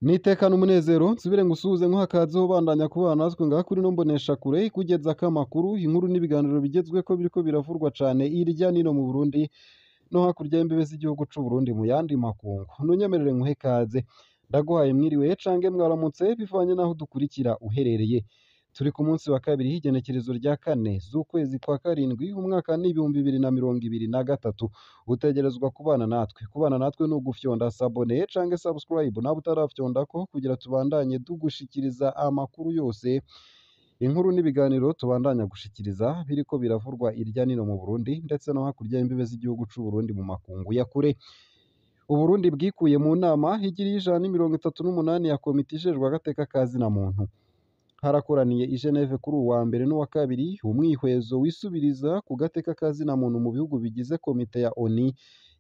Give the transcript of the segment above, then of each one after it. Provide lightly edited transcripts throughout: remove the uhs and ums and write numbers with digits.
Nitekane umunezero nsubire ngusuhuze nkuhakaze ubandanya kubana natwe ngaha kuri ino mboneshakure ikugezako amakuru, inkuru n'ibiganiro bigezweko biriko biravurwa cane hirya nino mu Burundi no hakurya y'imbibe z'igihugu c'Uburundi mu yandi makungu. Nunyemerere nkuhe ikaze, ndaguhaye mwiriwe cange mwaramutse bivanye n'aho udukurikira uherereye. Turi ku munsi wa kabiri igenekerezo rya kane z'ukwezi kwa karindwi umwaka n'2023. Utegerezwa kubana natwe. Kubana natwe ni ugufyonda sabone cange subscribe nawe utarafyondako kugira tubandanye tugushikiriza amakuru yose, inkuru n'ibiganiro tubandanya gushikiriza biriko biravurwa irya nino mu Burundi ndetse no hakurya y'imbibe z'igihugu c'Uburundi mu makungu ya kure. Uburundi bwikuye mu nama igiriye 138 ya komite ijejwe agateka ka zina muntu. Harakoraniye i Geneve kuri uwu wa mbere n'uwa kabiri umwihwezo wisubiriza ku gateka ka zina muntu mu bihugu bigize komite ya ONU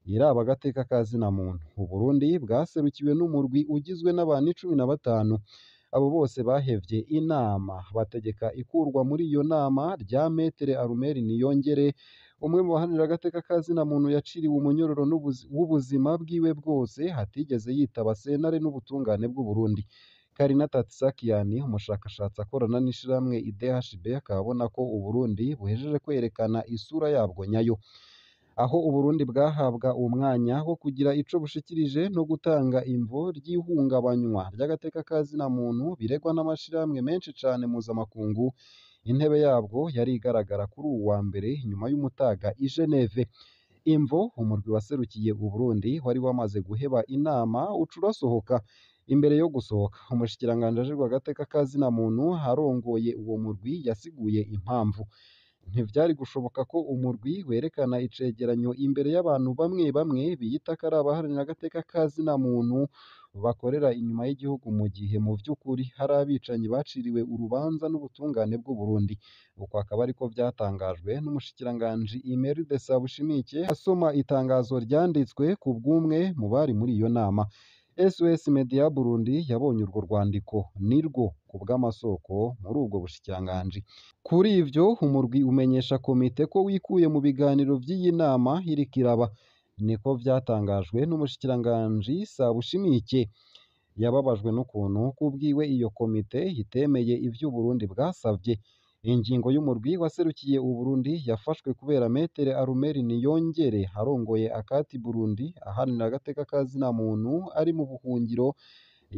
iraba agateka ka zina muntu. Uburundi bwaserukiwe n'umurwi ugizwe n'abantu 15. Abo bose bahevye inama bategeka ikurwa muri iyo nama rya Metere Arumeri Niyongere, umwe mu baharanira agateka ka zina muntu yaciriwe umunyororo w'ubuzima bwiwe bwose atigeze yitaba sentare n'ubutungane bw'Uburundi. Karina Tatsakian, umushakashatsi akorana n'ishirahamwe IDHB, akaba abona ko Uburundi buhejeje kwerekana isura yabwo nyayo. Aho Uburundi bwahabwa umwanya wo kugira ico bushikirije no gutanga imvo ry'ihungabanywa ry'agateka ka zina muntu biregwa n'amashirahamwe menshi cane mpuzamakungu, intebe yabwo yari igaragara kuri uwu wa mbere inyuma y'umutaga i Geneve. Imvo umurwi waserukiye Uburundi wari wamaze guheba inama uca urasohoka. Imbere yo gusohoka, umushikiranganji ajejwe agateka ka zina muntu arongoye uwo murwi yasiguye impamvu. Ntivyari gushoboka ko umurwi werekana icegeranyo imbere y'abantu bamwe bamwe biyita ko ari abaharanira agateka ka zina muntu bakorera inyuma y'igihugu mu gihe mu vy'ukuri hari abicanyi baciriwe urubanza n'ubutungane bw'Uburundi. Uko akaba ariko vyatangajwe n'umushikiranganji Emeride Sabushimike asoma itangazo ryanditswe ku bw'umwe mu bari muri iyo nama. SOS Media Burundi yabonye urwo rwandiko nirwo ku bw'amasoko muri ubwo bushikiranganji. Kuri ivyo umurwi umenyesha komite ko wikuye mu biganiro vy'iyi nama iriko iraba. Niko vyatangajwe n'umushikiranganji Sabushimike. Yababajwe n'ukuntu kubwiwe iyo komite itemeye ivyo Uburundi bwasavye. Ingingo y'umurwi waserukiye Uburundi yafashwe kubera Metere Arumeri Niyongere arongoye akati Burundi aharanira agateka ka zina muntu ari mu buhungiro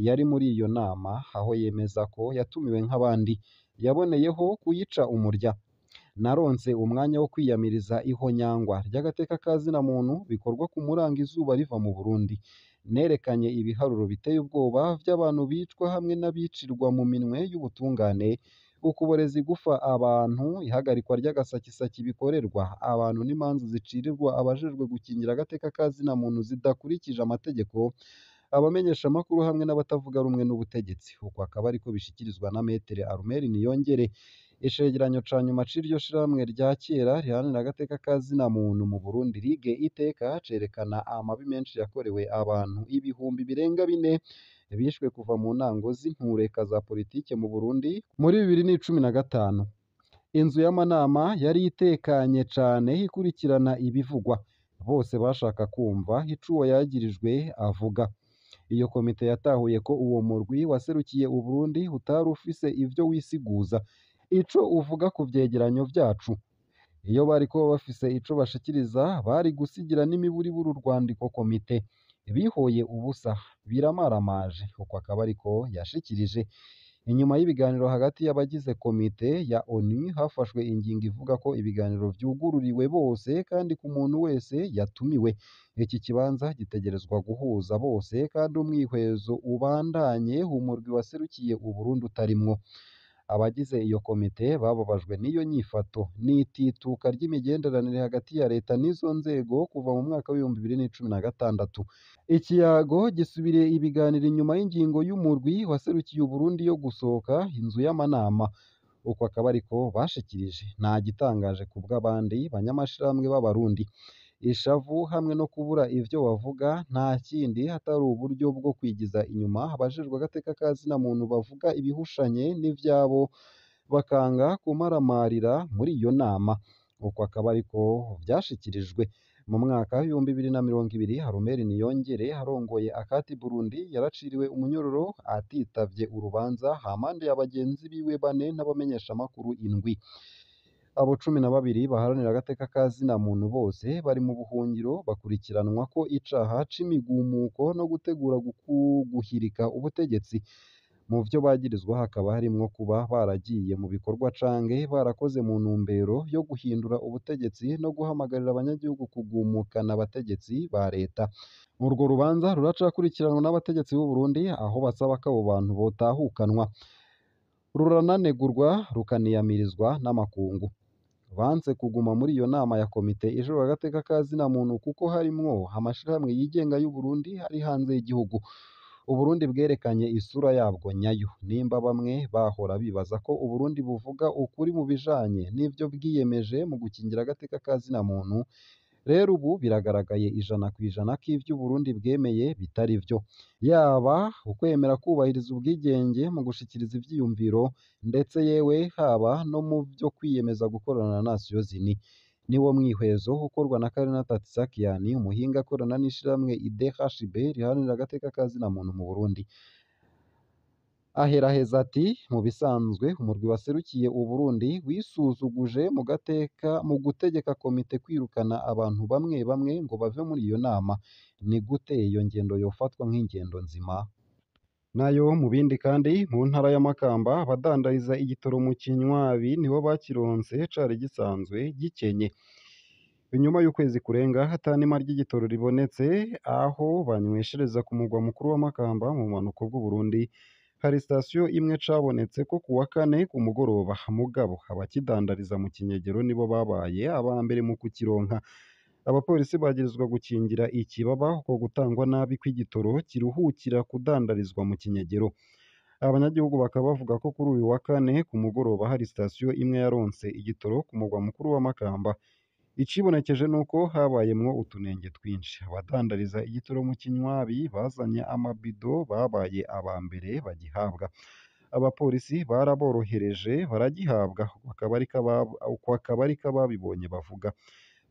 yari muri iyo nama aho yemeza ko yatumiwe nk'abandi. Yaboneyeho kuyica umurya. Naronse umwanya wo kwiyamiriza ihonyangwa ry'agateka ka zina muntu bikorwa ku muranga izuba riva mu Burundi. Nerekanye ibiharuro biteye ubwoba vy'abantu bicwa hamwe n'abicirwa mu minwe y'ubutungane, ukuboreza igufa abantu, ihagarikwa ry'agasakisaki bikorerwa abantu n'imanza zicirirwa abajejwe gukingira agateka ka zina muntu zidakurikije amategeko, abamenyeshamakuru hamwe n'abatavuga rumwe n'ubutegetsi. Uko akaba ariko bishikirizwa na Metere Arumeri Niyongere. Icegeranyo ca nyuma c'iryo shirahamwe rya kera riharanira agateka ka zina muntu mu Burundi Ligue Iteka cerekana amabi menshi yakorewe abantu ibihumbi birenga bine bishwe kuva mu ntango z'intureka za politike mu Burundi muri 2015. Inzu y'amanama yari itekanye cane ikurikirana ibivugwa. Bose bashaka kumva ico uwo yagirijwe avuga. Iyo komite yatahuye ko uwo murwi waserukiye Uburundi utari ufise ivyo wisiguza. Ico uvuga ku vyegeranyo vyacu. Iyo bariko bafise ico bashikiriza bari gusigira n'imiburiburi urwandiko komite. Bihoye ubusa, biramaramaje. Uko akaba ariko yashikirije. Inyuma y'ibiganiro hagati y'abagize komite ya ONU hafashwe ingingo ivuga ko ibiganiro vyugururiwe bose kandi ku muntu wese yatumiwe. Iki kibanza gitegerezwa guhuza bose kandi umwihwezo ubandanye umurwi waserukiye Uburundi utarimwo. Abagize iyo komite bababajwe n'iyo nyifato n'itituka ry'imigenderanire hagati ya leta n'izo nzego kuva mu mwaka w'2016. Ikiyago gisubiriye ibiganiro inyuma y'ingingo y'umurwi waserukiye Uburundi yo gusohoka inzu y'amanama. Uko akaba ariko bashikirije. Nta gitangaje ku bw'abandi banyamashirahamwe b'Abarundi. Ishavu hamwe no kubura ivyo bavuga nta kindi atari uburyo bwo kwigiza inyuma abajejwe agateka ka zina muntu bavuga ibihushanye n'ivyabo bakanga kumaramarira muri iyo nama. Uko akaba ariko vyashikirijwe. Mu mwaka w'2020 Armel Niyongere arongoye Akati Burundi yaraciriwe umunyororo atitavye urubanza hampande ya bagenzi biwe bane n'abamenyeshamakuru indwi. Abo 12 baharanira agateka ka zina muntu bose bari mu buhungiro bakurikiranwa ko icaha c'imigumuko no gutegura guhirika ubutegetsi. Mu vyo bagirizwa hakaba harimwo kuba baragiye mu bikorwa canke barakoze mu ntumbero yo guhindura ubutegetsi no guhamagarira abanyagihugu kugumukana abategetsi ba leta. Urwo rubanza ruracakurikiranwa n'abategetsi b'u Burundi aho basaba ko abo bantu botahukanwa. Rurananegurwa rukaniyamirizwa n'amakungu. Banse kuguma muri iyo nama ya komite ijejwe agateka ka zina muntu kuko harimwo amashirahamwe yigenga y'u Burundi ari hanze y'igihugu. Uburundi bwerekanye isura yabwo nyayo. Nimba bamwe bahora bibaza ko Uburundi buvuga ukuri mu bijanye n'ivyo bwiyemeje mu gukingira agateka ka zina muntu, rero ubu biragaragaye 100% ko ivyo Uburundi bwemeye bitari vyo. Yaba ukwemera kubahiriza ubwigenge mu gushikiriza ivyiyumviro, ndetse yewe haba no mu vyo kwiyemeza gukorana na Nations Unies. Niwo mwihwezo ukorwa na Karina Tatsisakian, umuhinga akorana n'ishirahamwe IDHB riharanira agateka ka zina muntu mu Burundi. Aheraheza ati: "Mu bisanzwe umurwi waserukiye Uburundi wisuzuguje mu gateka mu gutegeka komite kwirukana abantu bamwe bamwe ngo bave muri iyo nama. Ni gute iyo ngendo yofatwa nk'ingendo nzima?" Nayo mu bindi kandi mu ntara ya Makamba abadandariza igitoro mu Kinywabi nibo bakironse cari gisanzwe gikenye. Inyuma y'ukwezi kurenga atanima ry'igitoro ribonetse aho banyweshereza ku mugwa mukuru wa Makamba mu bumanuko bw'Uburundi, hari sitasiyo imwe cabonetse ko kuwa kane ku mugoroba. Mugabo abakidandariza mu kinyegero nibo babaye aba mbere mu kukironka. Abapolisi bagirizwa gukingira ikibaba uko gutangwa nabi kw'igitoro kiruhukira kudandarizwa mu kinyegero. Abanyagihugu bakaba bavuga ko kuri uyu wa kane ku mugoroba hari sitasiyo imwe yaronse igitoro ku mugwa mukuru wa Makamba. Icibonekeje nuko habayemwo utunenge twinshi. Abadandariza igitoro mu Kinywabi bazanye amabido babaye aba mbere bagihabwa. Abapolisi baraborohereje baragihabwa, uko akaba ariko ababibonye bavuga.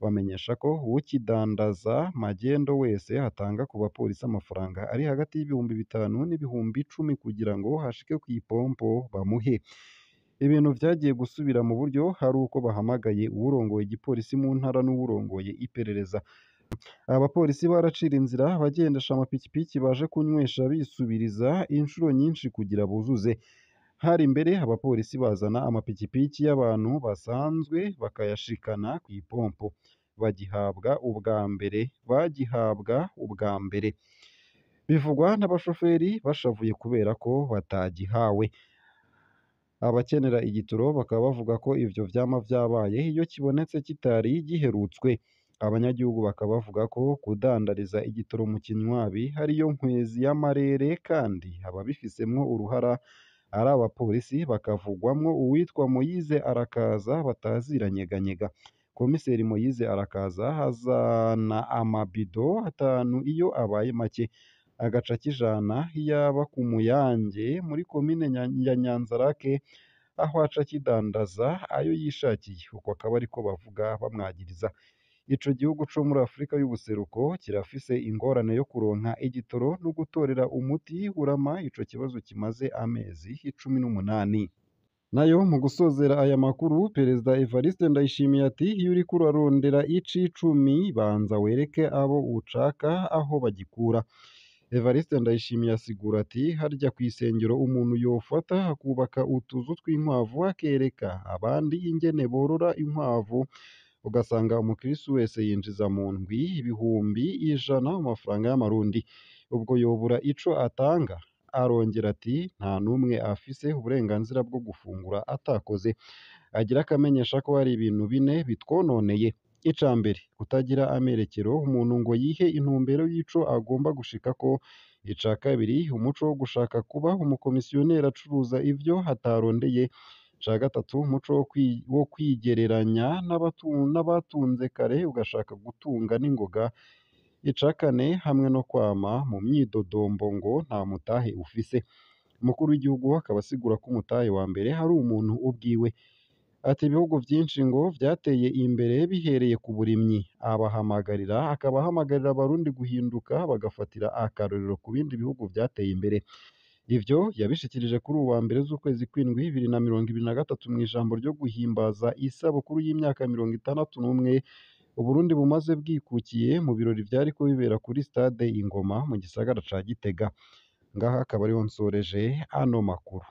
Bamenyesha ko ukidandaza magendo wese atanga ku bapolisi amafaranga ari hagati y'ibihumbi 5 n'ibihumbi 10 kugira ngo ashike kw'ipompo bamuhe. Ibintu vyagiye gusubira mu buryo hari uko bahamagaye uwurongoye igipolisi mu ntara n'uwurongoye iperereza. Abapolisi baracira inzira abagendesha amapikipiki baje kunywesha bisubiriza inshuro nyinshi kugira buzuze. Hari mbere abapolisi bazana amapikipiki y'abantu basanzwe bakayashikana kw'ipompo. Bagihabwa ubwa mbere, bagihabwa ubwa mbere. Bivugwa n'abashoferi bashavuye kubera ko batagihawe. Abakenera igitoro bakaba bavuga ko ivyo vyama vyabaye iyo kibonetse kitari giherutswe. Abanyagihugu bakaba bavuga ko kudandariza igitoro mu Kinywabi ariyo nkwezi y'amarere kandi ababifisemwo uruhara ari abapolisi, bakavugwamwo uwitwa Moyize Arakaza bataziranyeganyega. Komiseri Moyize Arakaza azana amabido 5 iyo abaye make, agaca akijana iyo aba ku Muyange muri komine ya Nyanzarake aho aca akidandaza ayo yishakiye. Uko akaba ariko bavuga bamwagiriza. Ico gihugu co muri Afrika y'ubuseruko kirafise ingorane yo kuronka igitoro no gutorera umuti urama ico kibazo kimaze amezi 18. Nayo mu gusozera aya makuru, Perezida Evariste Ndayishimiye ati: "Iyo uriko urarondera icicumi banza wereke abo ucaka aho bagikura." Evariste Ndayishimiye asigura ati: "Harya kw'isengero umuntu yofata akubaka utuzu tw'inkwavu akereka abandi ingene borora inkwavu, ugasanga umukristu wese yinjiza mu ndwi 100,000 mu mafaranga y'amarundi, ubwo yobura ico atanga?" Arongera ati: "Nta n'umwe afise uburenganzira bwo gufungura atakoze." Agira akamenyesha ko hari ibintu bine bitwononeye. Ica mbere, kutagira amerekero umuntu ngo yihe intumbero y'ico agomba gushikako. Ica kabiri, umuco wo gushaka kuba umukomisiyoneri acuruza ivyo atarondeye. Ica gatatu, umuco wo kwigereranya n'abatunze kare ugashaka gutunga n'ingoga. Ica kane, hamwe no kwama mu myidodombo ngo nta mutahe ufise. Umukuru w'igihugu akaba asigura ko umutahe wa mbere ari umuntu ubwiwe. Ati ibihugu vyinshi ngo vyateye imbere bihereye ku burimyi, abahamagarira akaba ahamagarira abarundi guhinduka bagafatira akarorero ku bindi bihugu vyateye imbere. Ivyo yabishikirije kuri uwu wa mbere z'ukwezi kw'indwi 2023 mw'ijambo ryo guhimbaza isabukuru y'imyaka 61 Uburundi bumaze bwikukiye mu birori vyariko bibera kuri stade Ingoma mu gisagara ca Gitega. Ngaha akaba ariho nsoreje ano makuru.